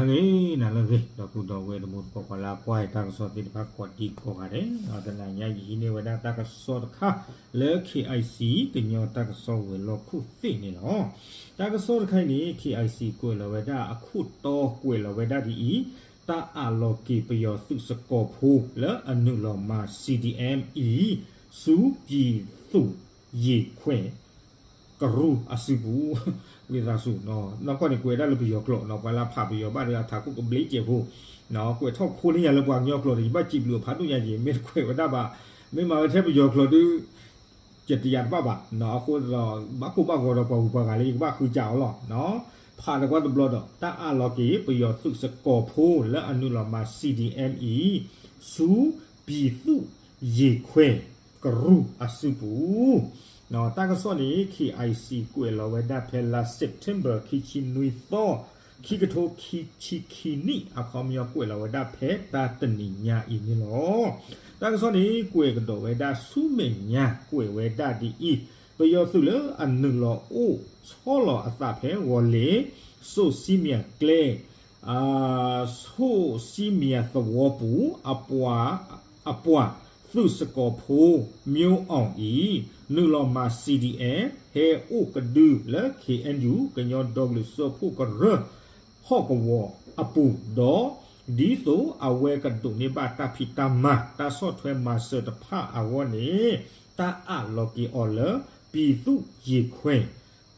ဂ့ၤ နၤလၢအဂ့ၤ ဒီပုၢ်ဒီဝဲၢ်တံၤသကိး ပှၤလၢအကွၢ်တၢ်ကစီၣ်သ့ၣ်တဖၣ်ကိးဒံကိးဂၤဒဲး, တနၤညါယဟံးန့ၢ်ဝဲဒၣ်တၢ်ကစီၣ်တခါ လၢ KIC ကညီတၢ်ကစီၣ်ဝဲၤလီၢ်ခိၣ်သ့ၣ်န့ၣ်လီၤ. တၢ်ကစီၣ်တခါအံၤန့ၣ် KIC ကွဲးလီၤဝဲဒၣ်အခိၣ်တီကွဲးလီၤဝဲဒၣ်ဒ်အံၤ, တၢ်အးလီၤက့ၤပယီၤသုးစကီၤဖိလၢအနုာ်လီၤမၤ CDM အံၤ ဆူပံၤသူၣ်ယ့ၢ်ခွဲး ကရူၢ်အစုပူၤ, ဝံသးစူၤ, နီၢ်ကီၢ်န့ၣ် ကွဲးဒၣ်လၢပယီၤကျိာ်နီၤ, ပှၤလၢဖးပယီၤဘၣ်ဒီးအထးခိၣ်ကဘျံးစဲးဖိ, ကွဲးထီၣ်ဖိန့ၢ်ယၤလၢပှၤကညီကျိာ်ဒီး ယဘၣ်စံးဘျုးအဖးဒိၣ်ညါက့ၤ, မ့ၢ်တကွဲးဝဲဒၣ်ဘၣ်, မ့ၢ်မၤဝဲထဲပယီၤကျိာ်ဒီး ယတယာ်တဘၣ်ဘၣ်, အဃိဒီး ဘၣ်ကိၢ်ဘၣ်ဂီၤဒီးပှၤဂုၤပှၤဂၤလၢယကဘၣ်ဃုစးအီၤလီၤ. ဖးဒီးကွၢ်တဘျီဒီး တၢ်အးလီၤက့ၤပယီၤသုးစကီၤဖိလၢအနုာ်လီၤမၤ CDM အံၤ ဆူပံၤသူၣ်ယ့ၢ်ခွဲး ကရူၢ်အစုပူၤ, တၢ်ကစီၣ်န့ၣ် KIC ကွဲးလီၤဝဲဒၣ်ဖဲလါ September ခံဆံနွံသီ, ခံကထိခံဆံခံနံၣ်, အခီပညီကွဲးလီၤဝဲဒၣ်ဖဲတၢ်တနံၤညါအံၤန့ၣ်လီၤ. တၢ်ကစီၣ်န့ၣ် ကွဲးကဒီးဝဲဒၣ်ဆူမဲာ်ညါ ကွဲးဝဲဒၣ်ဒ်အံၤ, ပယီၤသုးလၢအနုာ်လီၤအိၣ်ဆီလီၤအသးဖဲဂီၤလ့ၣ်, စိၣ်စံမၠၣ်ကျဲ စိၣ်စံမၠၣ်သဝီပူၤ အပှၤသုးစကီၤဖိ မျိုးအောင် အံၤ နုာ်လီၤမၤ CDM ဟဲအိၣ်ကဒုလၢ KNU ကညီဒီကလုာ်စၢဖှိၣ်ကရၢ ဟီၣ်ကဝီၤအပူၤဒီး ဒ်သိးအဝဲကဒိးန့ၢ်ဘၣ်တၢ်ဖံးတၢ်မၤ တၢ်ဆီၣ်ထွဲမၤစၢၤတဖၣ်အဂီၢ်န့ၣ် တၢ်အးလီၤက့ၤအီၤလၢ ပံၤသူၣ်ယ့ၢ်ခွဲး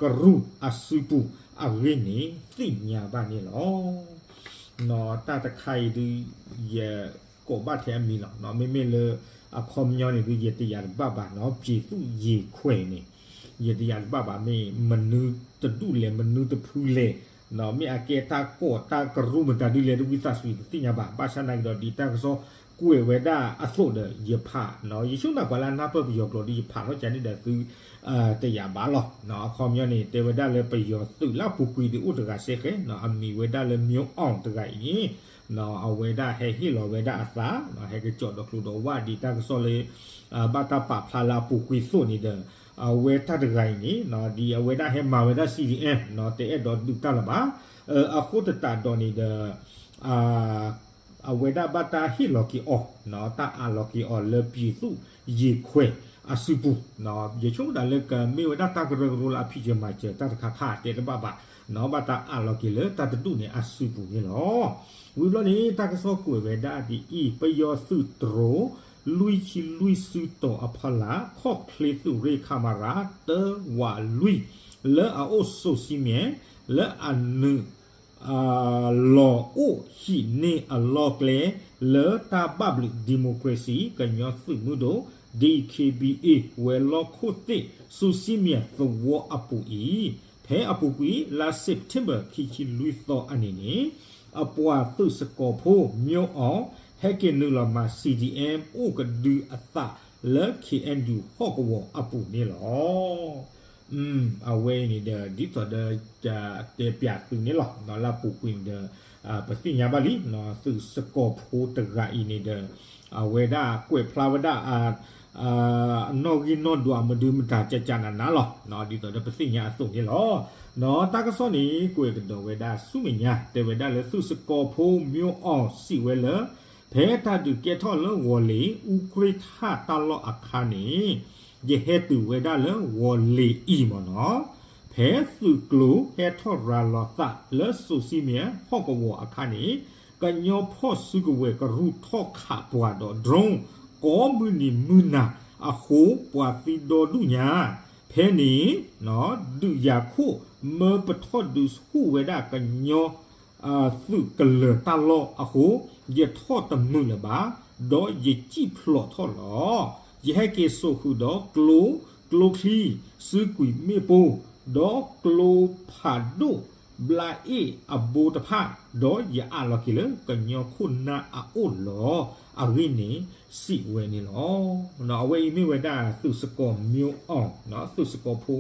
ကရူၢ်အစုပူၤအဂ့ၢ်န့ၣ် သ့ၣ်ညါဘၣ်န့ၣ်လီၤ. တၢ်တခါအံၤဒုး ယကိးဘၣ်ထဲအမံၤလီၤ. မ့မ့ၢ်လၢ အခီပညီန့ၣ်ဒုး ယတယာ်တဘၣ်ဘၣ်နီၤ, ပံၤသူၣ်ယ့ၢ်ခွဲးန့ၣ် ယတယာ်တဘၣ်ဘၣ်, မ့ၢ်မနုၤတဒူၣ်လဲၣ် မနုၤတဖုလဲၣ်, မ့ၢ်အကဲတၢ်ကိးတၢ်ကရူၢ်မတၤဒုးလဲၣ် တဝံသးစူၤတသ့ၣ်ညါဘၣ်. ဘၣ်ဆၣ်နာ်က့ဒီး ဒ်တၢ်ကစီၣ်ကွဲးဝဲဒၣ်အသိးဒီး ယဖး, ယဆိကမိၣ်ပှၤလၢအနၢ်ပၢၢ်ပယီၤကျိာ်ဒီး ယဖးထီၣ်ကန့ၣ်ဒီးသု တယာ်ဘၣ်လီၤ. အခီပညီန့ၣ် တဲဝဲဒၣ်လၢပယီၤသုးလၢအပူၤကွံာ်ဒုးအိၣ်တဂၤစဲဃဲ, အမံၤဝဲဒၣ်လၢ မျိုးအောင် တဂၤအံၤန့ၣ် အဝဲဒၣ်ဟဲဟ့ၣ်လီၤဝဲဒၣ်အသး, ဟဲကစီၣ်ဒီးကျိဒီးဝၣ်ဒ်တၢ်ကစီၣ်လၢ ဘၣ်တၢ်ပာ်ဖျါလၢအပူၤကွံာ်သိးန့ၣ်ဒီး အဝဲတၢ်တဂၤအံၤန့ၣ် ဒ်အဝဲဒၣ်ဟဲမၤဝဲဒၣ် CDM တအဲၣ်ဒိးဒုးတၢ်လၢၤဘၣ်. အဃိသတးဒီးန့ၣ်ဒီး အဝဲဒၣ်ဘၣ်တၢ်ဟ့ၣ်လီၤက့ၤအီၤ, တၢ်အးလီၤက့ၤအီၤလၢပံၤသူၣ်ယ့ၢ်ခွဲးအစုပူၤ, ယဆိကမိၣ်ဒၣ်လၢကမ့ၢ်ဝဲဒၣ်တၢ်ကရၢကရိလၢအဖံးစၢၤမၤစၢၤတၢ်တခါခါတဲတဘၣ်ဘၣ်, ဘၣ်တၢ်အးလီၤက့ၤလၢတၢ်တဒူၣ်န့ၣ်အစုပူၤန့ၣ်လီၤ. ဝံၤဘျီန့ၣ် တၢ်ကစီၣ်ကွဲးဝဲဒၣ်ဒ်အံၤ, ပယီၤသုးတြိၤ လွံၢ်ဆံလွံၢ်စုတီၤအဖီလာ် ခီၣ်ချ့သုးရ့ၣ် ခမရ တၢဝးလွံၢ် လၢအအိၣ်စိၣ်စံမၠဲၣ် လၢအနုာ် လီၤအိၣ်ဟံးန့ၢ်အလီၢ်ကျဲ လၢတၢ်ဘၣ်ဘျုး democracy ကညီသုးမုၢ်ဒိၣ် DKBA ဝဲၤလီၢ်ခိၣ်သ့ၣ် စိၣ်စံမၠဲၣ်သဝီအပူၤအံၤ, ဖဲအပူၤကွံာ်လါ September ခံဆံလွံၢ်သီအနံၤန့ၣ် အပှၤသုးစကီၤဖိ မျိုးအောင် ဟဲက့ၤနုာ်လီၤမၤ CDM အိၣ်ကဒုအသးလၢ KNU ဟီၣ်ကဝီၤအပူၤန့ၣ်လီၤ. အဝဲအံၤန့ၣ်ဒီး ဒ်သိးဒီး တဲပျးသုန့ၣ်လီၤ. လၢအပူၤကွံာ်န့ၣ်ဒီး ပသ့ၣ်ညါဘၣ်လံ, သုးစကီၤဖိတဂၤအံၤန့ၣ်ဒီး အဝဲဒၣ်ကွဲးဖျါဝဲဒၣ် အနီၣ်ဂံၢ်နီၣ်ဒွးမဒုမတၤကကနးနးလီၤ. ဒ်သိးဒီးပသ့ၣ်ညါအသိးန့ၣ်လီၤ. တၢ်ကစီၣ်န့ၣ် ကွဲးကဒီးဝဲဒၣ်ဆူမဲာ်ညါ တဲဝဲဒၣ်လၢသုးစကီၤဖိ မျိုးအောင် စံးဝဲလၢ ဖဲတၢ်ဒုးကဲထီၣ်လၢဂီၤလ့ၣ် အူကြ့ၣ်ထၣ်တၢ်လီၢ်အခါန့ၣ် ယဟဲတုၤဝဲဒၣ်လၢဂီၤလ့ၣ်အံၤမ့ၢ်နီၤ, ဖဲသုးကျိၤဟဲထီၣ်ရၤလီၤသးလၢစိၣ်စံမၠဲၣ်ဟီၣ်ကဝီၤအခါန့ၣ် ကညီဖီၣ်စုကဝဲၤကရူၢ်ထီၣ်ခးပှၤဒီး drone ကိးမုၢ်နံၤမုၢ်နၤအဃိ ပှၤသံဒီဒူၣ်ညါ, ဖဲန့ၣ် ဒုးယၤခိၣ် မၢပထီၣ်ဒုးဆူၣ်ဝဲဒၣ်ကညီ သုးကလၢၤတၢ်လီၢ်အဃိ ယထီၣ်တမုာ်လၢၤဘၣ်, ဒီးယစံၣ်ဖျိးထီၣ်လီၤ. ယဟဲက့ၤစိာ်ဃုာ်ဒီးကျိ, ကျိချံ, စုကွံာ်မ့ၣ်ပိၢ်, ဒီးကျိဖးဒိၣ်ဘျါအ့ၣ်အဘိတဖၣ်, ဒီးယအးလီၤက့ၤလၢကညီခိၣ်နၢ်အအိၣ်လီၤ. အဂ့ၢ်န့ၣ်စံးဝဲန့ၣ်လီၤ. အဝဲအံၤမ့ၢ်ဝဲဒၣ်သုးစကီၤ မျိုးအောင်, သုးစကီၤဖိ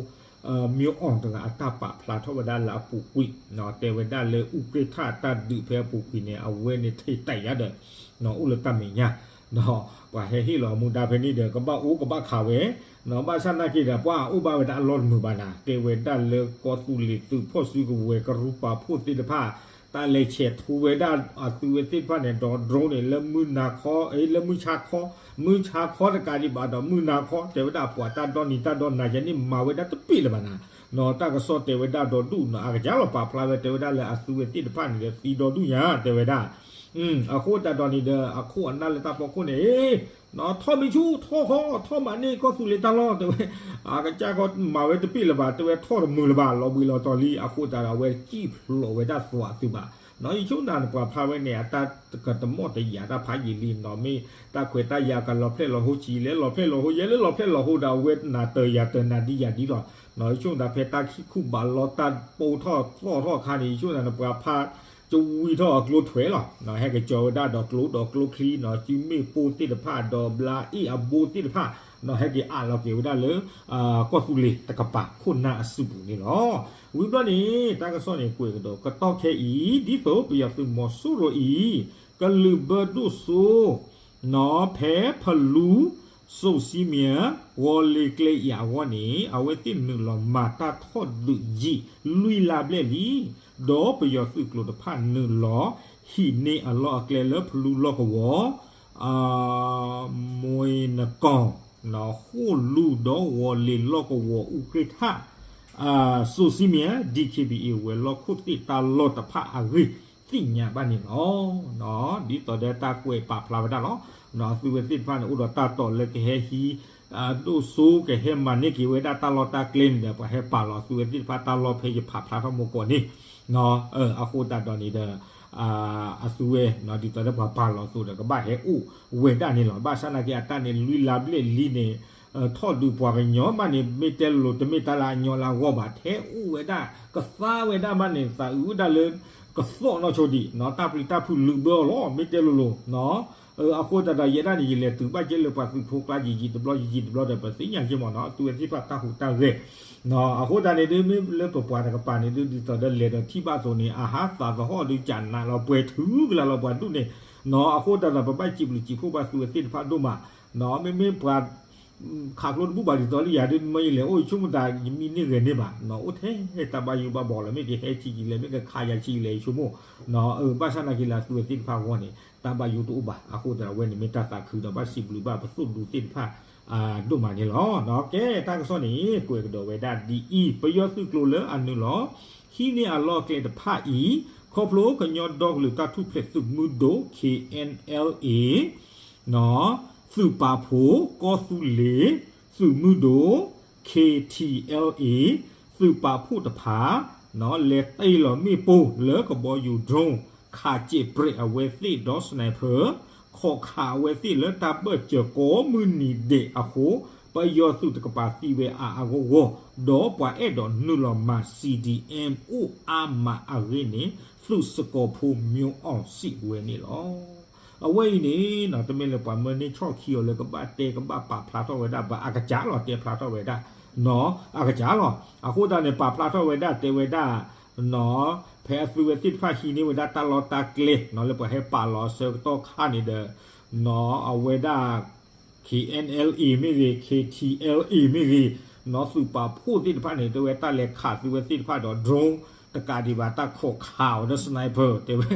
မျိုးအောင် တဂၤအတၢ်ပာ်ဖျါထီၣ်ဝဲဒၣ်လၢအပူၤကွံာ်, တဲဝဲဒၣ်လၢအူကြ့ၣ်ထၣ်တၢ်ဒုးဖဲအပူၤကွံာ်န့ၣ် အဝဲန့ၣ်ထဲတၢ်ယါဒီး အိၣ်လၢတၢ်မဲာ်ညါ, ဒီးပှၤဟဲဟ့ၣ်လီၤမူဒါဖဲန့ၣ်ဒီး ကဘၣ်အိၣ်ကဘၣ်ခးဝဲ, ဘၣ်ဆၣ်နာ်က့ဒီး ပှၤအိၣ်ဘၣ်ဝဲဒၣ်အလီၢ်တမုာ်ဘၣ်နၤ, တဲဝဲဒၣ်လၢကီၢ်သူလ့ၤသုးဖီၣ်စုကဝဲၤကရူၢ်ပာ်ဖှိၣ်သ့ၣ်တဖၣ် အလဲၤဆဲးထူဝဲဒၣ်အသုဝဲသ့ၣ်တဖၣ်န့ၣ် ဒီး drone န့ၣ် လၢမုၢ်နၤခီ အ့ လၢမုၢ်ဆါခီ, မုၢ်ဆါခီတကးဒံးဘၣ်ဒီး မုၢ်နၤခီ တဲဝဲဒၣ်ပှၤတၢ်ဒီနံၤတၢ်ဒီနၤယဲန့ၣ် မၤဝဲဒၣ်တပ့ၢ်လၢၤဘၣ်နၤ, နီၢ် တၢ်ကစီၣ်တဲဝဲဒၣ်ဒီဒူၣ်နီၢ် အကစၢ်လီၤပာ်ဖျါဝဲ တဲဝဲဒၣ်လၢအသုဝဲသ့ၣ်တဖၣ်န့ၣ်ဒီး သံဒီဒူၣ်ညါ တဲဝဲဒၣ် အဃိသတးဒီးန့ၣ်ဒီး အခိၣ်အနၢ်လၢတၢ်ဖီခိၣ်န့ၣ် နီၢ် ထီၣ်မ့ၢ်ဆူၣ် ထီၣ်ဃီ ထီၣ်မၤန့ၢ်ကီၢ်သူလ့ၤတၢ်လီၢ် တဲဝဲ, အကစၢ်ဃီမၤဝဲတပ့ၢ်လၢၤဘၣ် တဲဝဲထီၣ်တမုာ်လၢၤဘၣ် လီၤဘှံးလီၤတီၤလံ အဃိသတးဒီး အဝဲစံၣ်ဖျိးဝဲဒၣ်သွးအသုးဘၣ်, နီၢ် ယဆိကမိၣ်နပှၤဖျါဝဲန့ၣ် အတၢ်ကတမီၣ်တယာ်တၢ်ဖးယံာ်လံ နီၢ် မ့ၢ်တၢ်ခွဲးတၢ်ယာ်ကလီၤဖျဲၣ်လီၤဟိ စံးလဲၤလီၤဖျဲၣ်လီၤဟိ ယဲလၢလီၤဖျဲၣ်လီၤဟိဒီး အဝဲနၤတယာ်ဒ်ယၤတနၤဒ်ယၤဒ်လီၤ, နီၢ် ယဆိကမိၣ်တၢ်ဖဲတၢ်ခံခူၣ်ဘၣ်လီၤတၢ်ပိၢ်ထီၣ်သီၣ်ထီၣ်အခါန့ၣ် ယဆိကမိၣ်တၢ်နပှၤဖး ကဝံထီၣ်အကျိထွဲလီၤ, နီၢ် ဟဲက့ၤကၠီၤဝဲဒၣ်ဒီးကျိဒီးကျိချံ နီၢ် စုမ့ၣ်ပိၢ်သ့ၣ်တဖၣ် ဒီးဘျါအ့ၣ်အဘိသ့ၣ်တဖၣ် နီၢ် ဟဲက့ၤအးလီၤက့ၤဝဲဒၣ်လၢ ကီၢ်သူလ့ၤတကပၤခိၣ်နၢ်အစုပူၤန့ၣ်လီၤ. ဝံၤဘျီန့ၣ် တၢ်ကစီၣ်န့ၣ် ကွဲးကဒီးကတီၢ်ခဲအံၤ ဒ်သိးပယီၤသုးမီၤစိရိၤအံၤ ကလုာ်ဘၢဒိၣ်စိ နီၢ် ဖဲဖလူ စိးစံမံၤ ဂီၤလ့ၤကျဲအံၤအဂီၢ်န့ၣ် အဝဲသ့ၣ်နုာ်လီၤမၤတၢ်ထီၣ်ဒုးယံာ်လွံၢ်လါဘျဲၣ်လံ, ဒီးပယီၤသုးကျိၤတဖၣ်နုာ်လီၤဟံးန့ၢ်အလီၢ်အကျဲလၢဖလူလီၢ်ကဝီၤ မွ့နကီၢ် ဃိၣ်လူဒီးဂီၤလ့ၤလီၢ်ကဝီၤအူကြ့ၢ်ထၣ် စိးစံမံၤ DKBA ဝဲၤလီၢ်ခိၣ်သ့ၣ်တၢ်လီၢ်တဖၣ်အဂ့ၢ်သ့ၣ်ညါဘၣ်န့ၣ်လီၤ. ဒ်သိးဒီးတၢ်ကွဲးပာ်ဖျါဝဲဒၣ်လီၤ. အသုဝဲသ့ၣ်တဖၣ်န့ၣ် အိၣ်ဒီးတၢ်တိာ်လၢကဟဲဟံး ဒိၣ်စိကဟဲမၤန့ၢ်က့ၤဝဲဒၣ်တၢ်လီၢ်တၢ်ကျဲန့ၣ်ဒီး ပှၤဟဲပာ်လီၤအသုဝဲသ့ၣ်တဖၣ်တၢ်လီၢ်ဖဲယဖးဖျါထီၣ်မိၢ်ကီၢ်န့ၣ် အဃိသတးဒီးန့ၣ်ဒီး အသုဝဲ ဒ်သိးဒီးပှၤပာ်လီၤအသိးဒီး ကဘၣ်ဟဲအိၣ်ဝဲဒၣ်န့ၣ်လီၤ. ဘၣ်ဆၣ်နာ်က့အတၢ်န့ၣ် လွံၢ်လါဘျဲၣ်လံန့ၣ် ထီၣ်ဒုးပှၤကညီဘၣ်န့ၣ် မ့ၢ်တဲလိၤလိၤ တမ့ၢ်တၢ်လၢအညီလၢအဂီၢ်ဘၣ်. ထဲအိၣ်ဝဲဒၣ် ကသါဝဲဒၣ်ဘၣ်န့ၣ် သးအုးဝဲဒၣ်လၢ ကသီၣ်နီၢ်ဆိဒံး တၢ်ပျံၤတၢ်ဖုးလုးဘၢအီၤလီၤ မ့ၢ်တဲလိၤလိၤ အဃိသတးဒီး ယဲဒၣ်န့ၣ် ယလဲၤတုၤဘၣ်ကဲလၢပှၤသုးဖိကျါ ယံာ်ယံာ်တဘျီ ယံာ်ယံာ်တဘျီဒီး ပသ့ၣ်ညါက့မ့ၢ်နီၤ အသုဝဲသ့ၣ်တဖၣ်တၢ်ဟူးတၢ်ဂဲၤ အဃိသတးန့ၣ်ဒုး မ့ၢ်လၢပပှၤတကပၤန့ၣ်ဒုး ဒ်သိးဒီးလဲၤဒီးထံၣ်ဘၣ်အသိးန့ၣ် အဟးသးသဟီၣ်ဒုး ကနးလီၤပှဲၤထုကလါလီၤပှၤဒူၣ်န့ၣ် နီၤ အဃိသတးဒီး ပဘၣ်စံးဘျုးစံးဖှိၣ်ဘၣ်သုဝဲသ့ၣ်တဖၣ်ဒိၣ်မး မ့မ့ၢ်ပှၤ ခးကျိတဘူၣ်ဘၣ်ဒ်သိးလၢယၤဒုး မ့ၢ်ယလဲၤအိၣ်ယဆိကမိၣ်သး ယမံန့ၢ်ဂဲၤန့ၢ်ဘၣ် နီၤ အိၣ်ထဲတၢ်ဘၣ်ယိၣ်ဘၣ်ဘှီးလီၤ မ့ၢ်ကဟဲဆံးယံာ်လဲၣ် မ့ၢ်ကခးယၤဆံးယံာ်လဲၣ် ယဆိကမိၣ် ဘၣ်ဆၣ်နာ်က့လၢအသုဝဲသ့ၣ်တဖၣ်အဂီၢ်န့ၣ် တၢ်ဘၣ်ယိၣ်တအိၣ်ဘၣ် အဃိသတးဒီး အဝဲန့ၣ်မ့ၢ်တၢ်သးခုဒီး ဘၣ်စံးဘျုးဘၣ်ပသိၣ်ဒူသ့ၣ်တဖၣ် ဒိၣ်မးန့ၣ်လီၤ. ကဲ တၢ်ကစီၣ်န့ၣ် ကွဲးကဒီးဝဲဒၣ်ဒ်အံၤ ပယီၤသုးကျိၤလၢအနုာ်လီၤ ဟံးန့ၢ်အလီၢ်အကျဲတဖၣ်အံၤ ခီဖျိကညီဒီကလုာ်တၢ်ထူၣ်ဖျဲးသုးမုၢ်ဒိၣ် K N L A သုးပာ်ဖှိၣ် ကီၢ်သူလ့ၤ သုးမုၢ်ဒိၣ် K T L A သုးပာ်ဖှိၣ်တဖၣ် လဲၤတ့ၢ်လီၤမ့ၣ်ပိၢ်လၢကဘီယူၤ drone ခးစဲးပြဲးအဝဲသ့ၣ်ဒီး sniper ခိးခးအဝဲသ့ၣ်လၢတၢ်ဘၢၣ်စၢၤကိးမုၢ်နံၤဒဲးအဃိ ပယီၤသုးတကပၤသံဝဲအါအါဂီၢ်ဂီၢ် ဒီးပှၤအဲၣ်ဒိးနုာ်လီၤမၤ C D M အိၣ်အါမးအဂ့ၢ်န့ၣ် သုးစကီၤဖိ မျိုးအောင် စံးဝဲန့ၣ်လီၤ. အဝဲအံၤန့ၣ် တမ့ၢ်လၢပှၤမၢန့ၢ်ဆီၣ်ခံအီၤလၢကဘၣ်တဲကဘၣ်ပာ်ဖျါထီၣ်ဝဲဒၣ်ဘၣ် အကစၢ်လီၤ တဲဖျါထီၣ်ဝဲဒၣ် နီၤ အကစၢ်လီၤ. အဃိသတးန့ၣ် ပာ်ဖျါထီၣ်ဝဲဒၣ်တဲဝဲဒၣ် နီၤ ဖဲအသုဝဲသ့ၣ်တဖၣ်ဟံးန့ၢ်ဝဲဒၣ်တၢ်လီၢ်တၢ်ကျဲ နီၤ လၢပှၤဟဲပာ်လီၤအဆၢကတီၢ်ခါန့ၣ်ဒီး နီၤ အဝဲဒၣ် K N L A မ့ၢ်ဂ့ၤ K T L A မ့ၢ်ဂ့ၤ နီၤ သုးပာ်ဖှိၣ်သ့ၣ်တဖၣ်န့ၣ် တဲဝဲတၢ်လဲၤခးသုဝဲသ့ၣ်တဖၣ်ဒီး drone တကးဒံးဘၣ် တၢ်ခိးခးအီၤဒီး sniper တဲဝဲ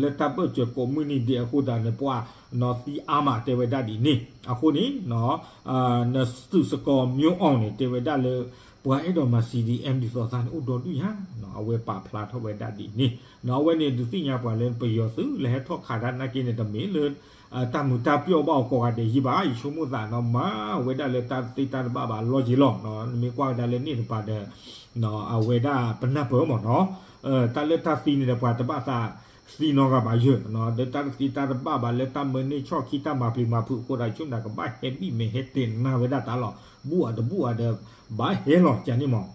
လၢတၢ်ဘၢၣ်စၢၤကိးမုၢ်နံၤဒဲးအဃိသတးန့ၣ် ပှၤနီၤသံအါမး တဲဝဲဒၣ်ဒ်န့ၣ် အဃိန့ၣ် နီၤ သုးစကီၤ မျိုးအောင် န့ၣ် တဲဝဲဒၣ်လၢ ပှၤအဲၣ်ဒိးမၤ C D M ဒ်သိးသးန့ၣ် အိၣ်ဒီဒူၣ်ညါ နီၤ အဝဲပာ်ဖျါထီၣ်ဝဲဒၣ်ဒ်န့ၣ် နီၤ အဝဲန့ၣ်ဒုးသ့ၣ်ညါပှၤလၢပယီၤသုးလၢဟဲထီၣ်ခးတၢ်နာ်က့န့ၣ် တမ့ၢ်လၢ တၢ်မုာ်တၢ်ပျီၢ်ဘၣ်အီၤကိးဂၤဒဲးယံၤဘၣ် ယဆိကမိၣ်သးနီၤ မၤဝဲဒၣ်လၢတၢ်သ့တၢ်တဘၣ်ဘၣ်လီၢ်က့ၤလီၤ နမ့ၢ်ကွၢ်ဝဲဒၣ်လၢန့ၣ်တပၤဒီး အဝဲဒၣ်ပနၢ်ပၢၢ်မ့ၢ်နီၤ တၢ်လၢတၢ်သံန့ၣ်ဒီး ပှၤတဘၣ်သးသံနီတဂၤဘၣ်ယၢၢ် ဒီးတၢ်သံတၢ်တဘၣ်ဘၣ်လၢတၢ်မၢန့ၢ်ဆီၣ်ခံတၢ်မၤပျံၤမၤဖုးအဃိသတး ဆိကမိၣ်ကဘၣ်ဟဲဘံၣ်မဲာ်ဟဲတဲာ်နါဝဲဒၣ်တၢ်လီၤ ဘူၣ်အတဘူၣ်အဒီး ဘၣ်ဟဲလီၤကန့ၣ်မ့ၢ်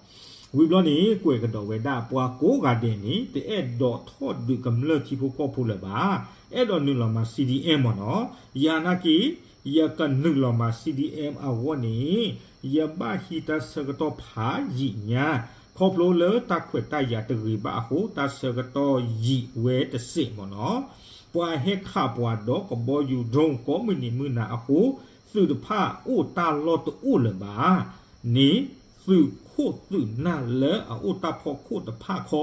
ဝံၤဘျီန့ၣ် ကွဲးကဒီးဝဲဒၣ် ပှၤကိးဂၤဒဲးန့ၣ် တအဲၣ်ဒိးထီၣ်ဒုးကမျၢၢ်ထံဖိကီၢ်ဖိလၢၤဘၣ် အဲၣ်ဒိးနုာ်လီၤမၤ C D M မ့ၢ်နီၤ ယၤနာ်က့ ယကနုာ်လီၤမၤ C D M အဂီၢ်န့ၣ် ယဘၣ်ဟံးတၢ်ဆၢကတီၢ်ဖးယံာ်ညါ ခီဖျိလၢတၢ်ခွဲးတၢ်ယာ်တဂ့ၤဘၣ်အဃိ တၢ်ဆၢကတီၢ်ယံာ်ဝဲတစဲးမ့ၢ်နီၤ ပှၤဟဲခးပှၤဒီးကဘီယူၤ drone ကိးမုၢ်နံၤမုၢ်နၤအဃိ သုးတဖၣ်အိၣ်တၢ်လီၢ်တအိၣ်လၢၤဘၣ်န့ၣ် သုးခိၣ်သုးနၢ်လၢအအိၣ်တၢ်ဖီခိၣ်တဖၣ်ခီ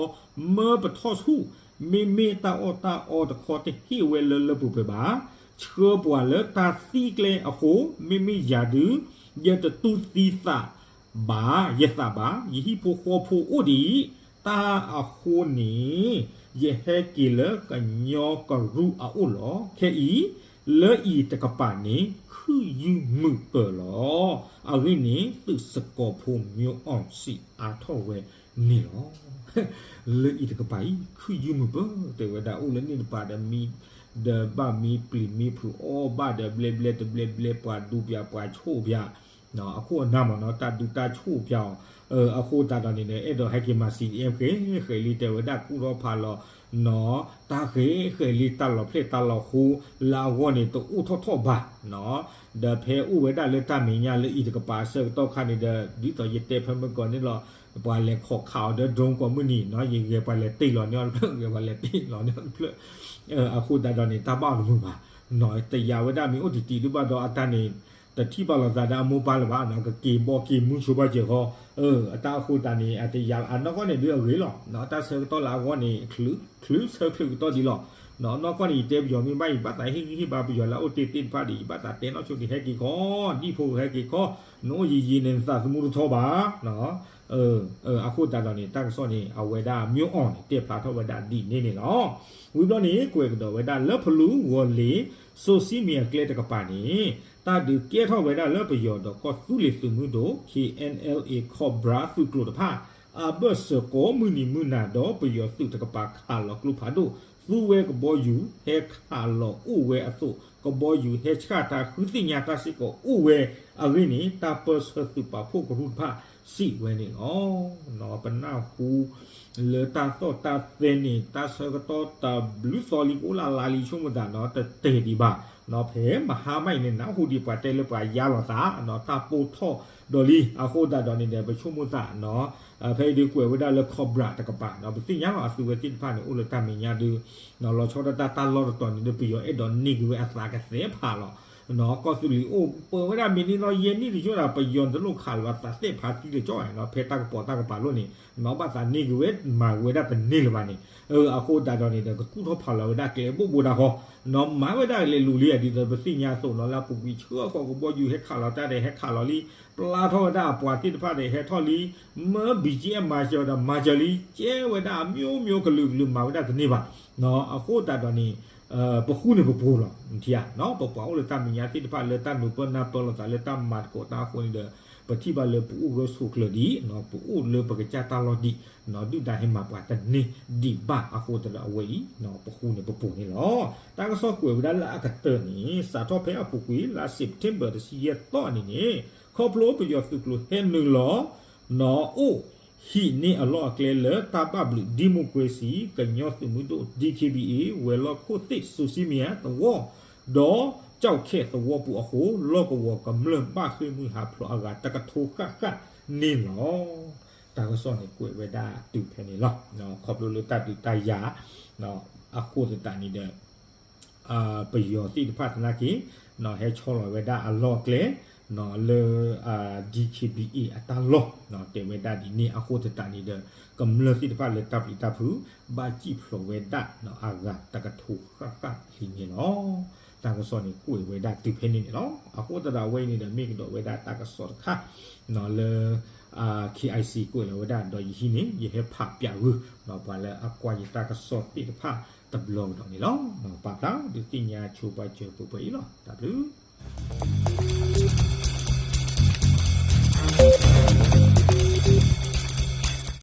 မၢပထီၣ်ဆူၣ် မ့မ့ၢ်တၢ်အီၣ်တၢ်အီတခီတဟ့ၣ်ဝဲလၢလၢပှဲၤပှဲၤဘၣ်. ဆှၢပှၤလၢတၢ်သံကျဲအဃိ, မ့မ့ၢ်ယၤဒုး ယတတူၢ်သံသးဘၣ်, ယသးဘၣ်, ယဟံၣ်ဖိဃီဖိအိၣ်ဒံး, တၢ်အဃိန့ၣ် ယဟဲက့ၤလၢကညီကရူၢ်အအိၣ်လီၤ. ခဲအံၤ လၢအံၤတကပၤန့ၣ် ခုၣ်ယုၢ်မုာ်ပၢၤလီၤ. အဂ့ၢ်န့ၣ် သုးစကီၤဖိ မျိုးအောင် စံးအါထီၣ်ဝဲန့ၣ်လီၤ. လၢအံၤတကပၤအံၤ ခုၣ်ယုၢ်မုာ်ပၢၤ တဲဝဲဒၣ် အိၣ်လၢန့ၣ်တပၤဒီး မံ ဒီးဘၣ်မံပျံၤမံဖုးအီၣ်ဘၣ်ဒီး ဘျဲဘျဲတဘျဲဘျဲ ပှၤဒူပၠးပှၤဆိၣ်ပၠး အခိၣ်အနၢ်မ့ၢ်နီၤ တၢ်ဒူတၢ်ဆိၣ်ပၠးအီၤ အဃိသတးဒီးန့ၣ်ဒီး အဲၣ်ဒိးဟဲက့ၤမၤ စီၣ်ဒံၣ်အဲၣ်ဃဲးဃဲးလံ တဲဝဲဒၣ် ကူၣ်ထီၣ်ဖးလီၤနီၤ တၢ်ဃဲးဃဲးလံ တၢ်လီၤဖျဲၣ်တၢ်လီၤဃိ လၢအဂီၢ်န့ၣ် တအိၣ်ထီၣ်ထီၣ်ဘၣ်နီၤ. ဒီးဖဲအိၣ်ဝဲဒၣ်လၢတၢ်မဲာ်ညါလၢအံၤတကပၤအဆၢကတီၢ်ခါန့ၣ်ဒီး ဒ်သိးယတဲဖဲမုၢ်ကီၢ်န့ၣ်လီၤ ပှၤလဲၤခိးခးအီၤဒီး drone ကိးမုၢ်နံၤနီၤ ယဂဲၤပှၤလဲၤတ့ၢ်လီၤန့ၢ်အီၤတဖျၢၣ် ဂဲၤပှၤလဲၤတ့ၢ်လီၤန့ၢ်အီၤတဖျၢၣ် အဃိသတးဒီးန့ၣ် တၢ်ဘၣ်အီၤတမုာ်ဘၣ်နီၤ တယာ်ဝဲဒၣ်မ့ၢ်အိၣ်တံၢ်တံၢ်ဒုးဘၣ်ဒီးအတၢ်န့ၣ် တထံၣ်ဘၣ်လိာ်သးဒီးအမိၢ်ပၢ်လၢၤဘၣ်နီၤ ကက့ၤဘီက့ၤမူဆိဘၣ်စၢၤဃီ အတၢ်အဃိသတးန့ၣ် အတယာ်အနီၢ်ကီၢ်န့ၣ်ဒုးအဂ့ၤလီၤနီၤ တၢ်ဆၢကတီၢ်လၢအဂီၢ်န့ၣ် ချုးဆၢချုးကတီၢ်ဒံးလီၤနီၤ နီၢ်ကီၢ်န့ၣ် ယတဲပယီၤမ့ၢ်ဘၣ် ယဘၣ်သးဟ့ၣ်ဂံၢ်ဟ့ၣ်ဘါပယီၤလၢအအိၣ်တ့ၢ်သ့ၣ်တဖၣ်ဒံး ယဘၣ်သးတဲနီၢ်ဆိဒံး ဟဲက့ၤခီ ဒံၣ်ဖိဟဲက့ၤခီ နအိၣ်ယံာ်ယံာ်န့ၣ် နသးသမူတထီဘၣ်နီၤ အဃိသတးဒီးန့ၣ် တၢ်ကစီၣ်န့ၣ် အဝဲဒၣ် မျိုးအောင်န့ၣ် တဲဖျါထီၣ်ဝဲဒၣ်ဒ်န့ၣ်န့ၣ်လီၤ. ဝံၤဘျီန့ၣ် ကွဲးကဒီးဝဲဒၣ်လၢဖလူဝီၤလ့ၤ စိၤစံမံၤအကျဲတကပၤန့ၣ် တၢ်ဒုးကဲထီၣ်ဝဲဒၣ်လၢပယီၤဒီးကီၢ်သူလ့ၤသုးမုၢ်ဒိၣ် ခ့ၣ်အဲၣ်အဲၣ်လ်အ့ၣ် Cobra သုးကျိၤတဖၣ် အဘၢၣ်စၢၤကိးမုၢ်နံၤမုၢ်နၤဒီးပယီၤသုးတကပၤခးလီၤကျိဖးဒိၣ် သူဝဲကဘီယူၤ ဟဲခးလီၤအိၣ်ဝဲအသိး ကဘီယူၤဟဲဆှၣ်တၢ်ဃုသ့ၣ်ညါတၢ်စ့ၢ်ကီးအိၣ်ဝဲအဂ့ၢ်န့ၣ် တၢ်ပၢဆှၢသုးပာ်ဖှိၣ်ကရူၢ်တဖၣ်စံးဝဲန့ၣ်လီၤ. ပနၢ်ဟူ လၢတၢ်သီၣ်တၢ်သဲန့ၣ် တၢ်ဆၢကတီၢ်တဘျုးသီလံ ကအိၣ်လၢ်လါလံ ဆိကမိၣ်သးနီၤ တတဲာ်ဒံးဘၣ်နီၤ ဖဲမဟါမးအံၤန့ၣ် နၢ်ဟူဒံးပှၤတဲလၢပှၤယါလီၤသးနီၤ တၢ်ပိၢ်ထီၣ်ဒီးလံ အဃိသတးဒီးန့ၣ်ဒီး ပဆိကမိၣ်သးနီၤ ဖဲအံၤဒုးကွဲးဝဲဒၣ်လၢ Cobra တကပၤနီၤ ပသ့ၣ်ညါလီၤ အသုးဝဲသ့ၣ်တဖၣ်န့ၣ် အိၣ်လၢတၢ်မဲာ်ညါဒုး လီၤဆီဒၣ်တၢ်တၢ်လီၢ်တတီၤန့ၣ်ဒီး ပယီၤအဲၣ်ဒိးန့ၢ်က့ၤဝဲအသးကသဲးဖးလီၤ. ကီၢ်သူလ့ၤအိၣ်ပၢဝဲဒၣ်မ့ၢ်န့ၢ်နီၢ်ယဲၢ်နံၣ်တယိၣ်ဒီး ပယီၤတလိၣ်ခးလီၤအသးသဲးဖးသံတကၠီၣ်နီၤ ဖဲတၢ်ကပိာ်တၢ်ကပၤလိၣ်န့ၣ် ဘၣ်သးန့ၢ်က့ၤဝဲမၤဝဲဒၣ်တန့ၢ်လၢၤဘၣ်န့ၣ် အဃိသတးဒီးန့ၣ်ဒီး ကကူၣ်ထီၣ်ဖးလီၤဝဲဒၣ်ကျဲဘိၣ်ဘိတၢ်ဃီ နီၤ မၤဝဲဒၣ်လဲၤလူၤလံ ဒ်သိးပသ့ၣ်ညါအသိးနီၤ လၢအပူၤကွံာ်ဆှၢဃီၤကဘီယူၤဟဲခးလီၤတၢ်ဒီးဟဲခးလီၤလံ ပျါထီၣ်ဝဲဒၣ်အပှၤသ့ၣ်တဖၣ်ဒီးဟဲထီၣ်လံ မၢ ဘံၣ်ကၠံအမၤစၢၤဒီးမၤစၢၤလံ ကဲဝဲဒၣ်အမျိုးမျိုးကလုာ်ကလုာ်မၤဝဲဒၣ်တန့ၢ်ဘၣ်နီၤ အဃိသတးဒီးန့ၣ် ပဃူန့ၣ်ပပိာ်လီၤ နထံၣ်ဧါနီၤ ပပှၤအိၣ်လၢတၢ်မဲာ်ညါသ့ၣ်တဖၣ်လၢတၢ်နုာ်ပၢၢ်နၢ်ပၢၢ်လိာ်သးလၢတၢ်မၤသကိးတၢ်အဃိန့ၣ်ဒီး ပထံၣ်ဘၣ်လၢပအိၣ်ဂၢၢ်ဆိးကျၢၤဒံးနီၤ ပအိၣ်လၢပကစၢ်တၢ်လီၢ်ဒံးနီၤ ဒုၣ်ဒါဟဲမၤပှၤတန့ၢ်ဒံးဘၣ်အဃိသတးဒီးအဝဲအံၤနီၤ ပဃူန့ၣ်ပပိာ်န့ၣ်လီၤ. တၢ်ကစီၣ်ကွဲးဝဲဒၣ်လၢအကတၢၢ်န့ၣ် စးထီၣ်ဖဲအပူၤကွံာ်လါ September တဆံယဲၢ်သီအနံၤန့ၣ် ခီဖျိပယီၤသုးကျိၤဟဲနုာ်လီၤ နီၤ အိၣ်ဟံးန့ၢ်အလီၢ်အကျဲလၢတၢ်ဘၣ်ဘျုး democracy ကညီသုးမုၢ်ဒိၣ် DKBA ဝဲၤလီၢ်ခိၣ်သ့ၣ် စိၤစံမံယၤသဝီ ဒီးကၠီၣ်ခဲသဝီပူၤအဃိ လီၢ်ကဝီၤကမျၢၢ်ဘၣ်ဃ့ၢ်မှံဟးဖျိးအဂၤတကထိဃၣ်ဃၣ်န့ၣ်လီၤ. တၢ်ကစီၣ်န့ၣ်ကွဲးဝဲဒၣ်တုၤဖဲန့ၣ်လီၤ. ခီဖျိလၢတၢ်ဒုးတၢ်ယၤ အဃိသတးန့ၣ်ဒီး ပယီၤသ့ၣ်တဖၣ်သနာ်က့ ဟဲဆီလီၤဝဲဒၣ်အလီၢ်အကျဲ လၢ DKBA အတၢ်လီၢ် တဲဝဲဒၣ်ဒ်န့ၣ် အဃိသတးန့ၣ်ဒီး ကမျၢၢ်သ့ၣ်တဖၣ်လၢတၢ်ပျံၤတၢ်ဖုး ဘၣ်စံၣ်ဖျိးဝဲဒၣ်အဂၤတကထိဃၣ်ဃၣ်လံန့ၣ်လီၤ. တၢ်ကစီၣ်န့ၣ်ကွဲးဝဲဒၣ်တုၤဖဲန့ၣ်န့ၣ်လီၤ. အဃိသတးဒီးအဝဲအံၤန့ၣ်ဒီး မ့ၢ်ကဒီးဝဲဒၣ်တၢ်ကစီၣ်တခါ လၢ KIC ကွဲးလီၤဝဲဒၣ်ဒီးယဟံးန့ၣ် ယဟဲဖးပၠးဂုာ် ပှၤလၢအကွၢ်ယတၢ်ကစီၣ်သ့ၣ်တဖၣ်တဘျီကဒီးန့ၣ်လီၤ. ပာ်ဖျါဒုးသ့ၣ်ညါဆိပာ်စၢၤပှဲၤပှဲၤအံၤလီၤ. တၢ်ဘျုး